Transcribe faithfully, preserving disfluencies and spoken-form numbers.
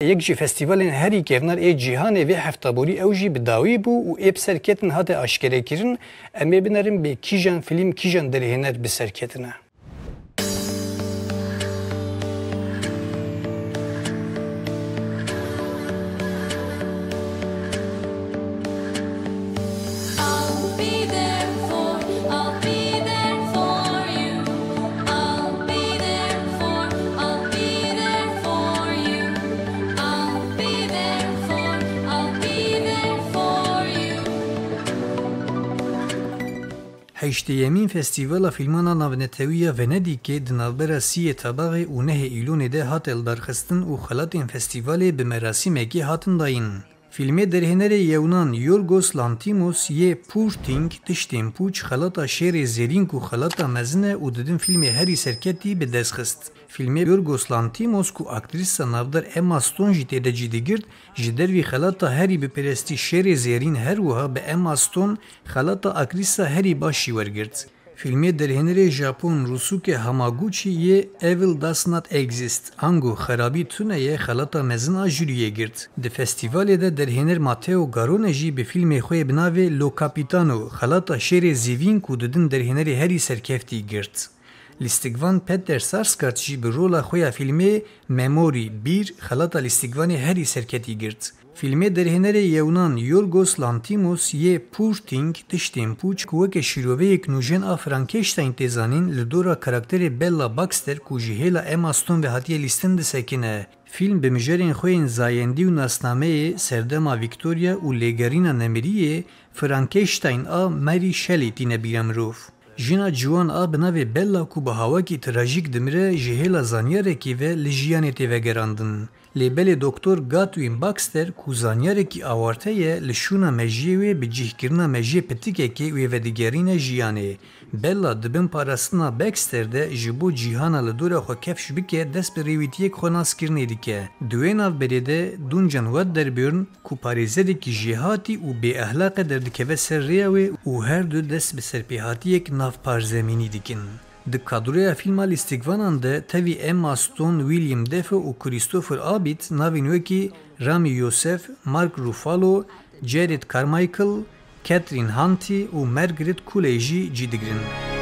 Yek ji festîvalên herî kevnar ê cîhanê vê hefta borî ew jî bi dawî bû û ê bi ser ketin hate aşkerekirin. Em ê binerin bê kîjan fîlm, kîjan derhêner bi ser ketine. I'll be there for, I'll be there for you. I'll be there for, I'll be there for you. I'll be there for, I'll be there for you. Heştêyemîn Festîvala Fîlman a Navnetewî ya Venedîkê di navbera sîyê Tabaxê û nehê Îlonê de hate lidarxistin û xelatên festîvalê bi merasîmekê hatin dayîn. Fîlmê derhênerê yewnan Yorgos Lanthimos yê Poor Things, Tiştên Pûç, xelata Şêrê Zêrîn ku xelata mezin e û didin fîlmê herî serketî bi dest xist. Fîlmê Yorgos Lanthimos ku aktrîsa navdar Emma Stone jî tê de cî digirt, ji dervî xelata herî bi perestî Şêrê Zêrîn her wiha bi Emma Stone xelata aktrîsa herî baş jî wergirt. Fîlmê derhênerê Japon Rusuke Hamaguchi yê Evil Does Not Exist, ango Xerabî Tune ye, xelata mezin a juriyê girt. Di festîvalê de derhêner Matteo Garrone jî bi fîlmê xwe yê bi navê Lo Capitano xelata Şêrê Zîvîn ku didin derhênerê herî serkeftî girt. Lîstikvan Peter Sarsgaard jî bi rola xwe ya fîlmê Memory, Bîr, xelata lîstikvanê herî serketî girt. Fîlmê derhênerê yewnan Yorgos Lanthimos yê Poor Things, Tiştên Pûç, ku weke şîroveyek nûjen a Frankenstein tê zanîn, li dora karakterê Bella Baxter ku ji hêla Emma Stone ve hatiye lîstin disekine. Fîlm bi mijarên xwe yên zayendî û nasnameyê, serdema Victoria û lêgerîna nemiriyê, Frankenstein a Mary Shelley tîne bîra mirov. Jina ciwan a bi navê Bella ku bi hawakî trajîk dimire, ji hêla zanyarekî ve li jiyanê tê vegerandin. Lê belê Doktor Godwin Baxter ku zanyarekî awarte ye, li şûna mejiyê wê bi cihkirina mejiyê pitikekê wê vedigerîne jiyanê. Bella di bin parastina Baxter de ji bo cîhana li dora xwe kefş bike, dest bi rêwîtiyek xwe naskirinê dike. Di wê navberê de Duncan Wedderburn, ku parêzerekî jêhatî û bêehlaq e, derdikeve ser rêya wê û her du dest bi serpêhatiyek navparzemînî dikin. Di kadroya fîlma lîstikvanan de tevî Emma Stone, William Dafoe û Christopher Abbott navên wekî Rami Youssef, Mark Ruffalo, Jared Carmichael, Kathryn Hunte û Margaret Qualley jî cî digirin.